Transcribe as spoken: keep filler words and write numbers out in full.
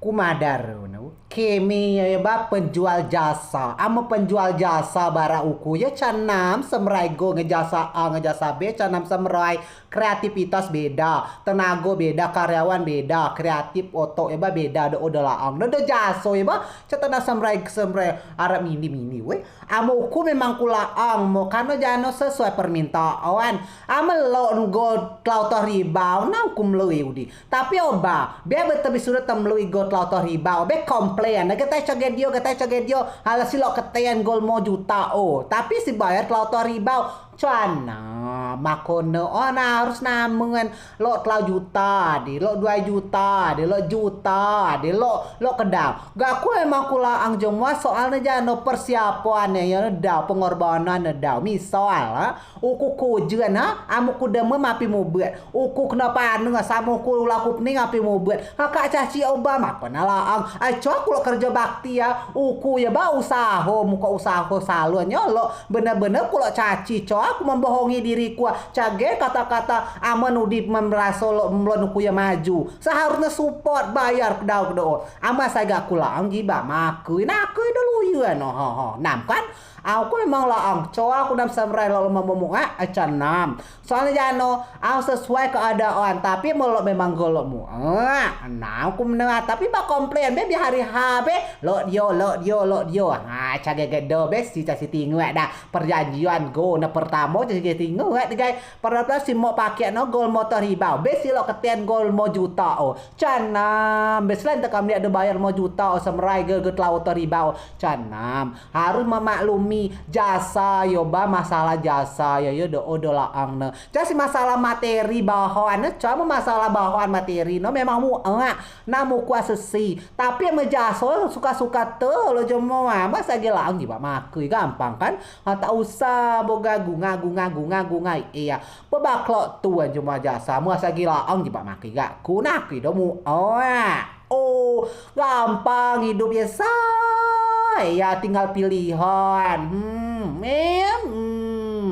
Ku madeak ne, keme yo ba penjual jasa. Amen penjual jasa barak uku yo coa nam semrai go ngen jasa A ngen jasa B, coa nam semrai. Kreativitas beda, tenago beda, karyawan beda, kreatif otok yo ba beda, do o do laang. Do do jaso yo ba coa nam semrai semrai arap mini mini we. Amen uku memang ku laang mo, karno jano sesuai permintaan. Amen lok go telau toh ribau, nam ku melei udi. Tapi o ba, be betebi sudo temelu igo telau toh ribau, be komplain. Getai coa gen dio, getai coa gen dio, halo si lok keten go lemo juta o. Tapi si bayar telau toh ribau, coa nam, mako ne o na harus namen. Lok telau juta di, lok duai juta di, lok juta di, lok, lok kedau. Gak ku emang ku laang jemoa soal ne jano persiapan ne yo ne dau, pengorbanan ne dau. Misal, ha? Uku kujen, ha? Amen ku demen api mubet. Uku kena panen, samo uku ulau ku pening api mubet. Kakak caci o ba, mako ne laang. Ai, coa ku lok kerjo bakti ya. Uku yo ba usaho, muko usaho salon yo lok. Bener-bener ku lok caci, coa ku membohongi diriku. Coa gen kata-kata amen udi memeraso lok mlon uku yo maju. Seharusne support, bayar kedau kedo. Amen sai gak ku laang jibeak makei, nakei do luyen, ho, ho. Nam kan? Au ku memang laang, coa ku nam semrai lok lemo muak, coa nam. Soalne jano, au sesuai keadaan, tapi amen lok memang go lok muak, nam ku menea, tapi ba komplain be, bi hari ha be, lok dio, lok dio, lok dio. Ha, coa gen gedo be, si coa si tinget da. Perjanjian go ne pertamo coa si tinget de gai. Pertamo si mok pakek no go lemo toh ribau, be si lok keten go lemo juta o. Coa nam, be selain te kami ade bayar lemo juta o, semrai ge, ge telau toh ribau. Coa nam, harus memaklumi jasa yo ba, masalah jasa yo, yo do o do laang ne. Coa si masalah materi bahan ne, coa amen masalah bahan materi no memang muak. Nam uku asesi. Tapi amen jaso suka-suka te lok jemoa, masa gi laang jibeak makei, gampang kan? Ha, tak usah boga gunga, gunga, gunga, gunga. Iya. Pe ba kelok tun jemoa jasa, masa gi laang jibeak makei gak ku, nakei do muak. O, gampang idup yo, say. Ya, tinggal pilihan. Hmm, em.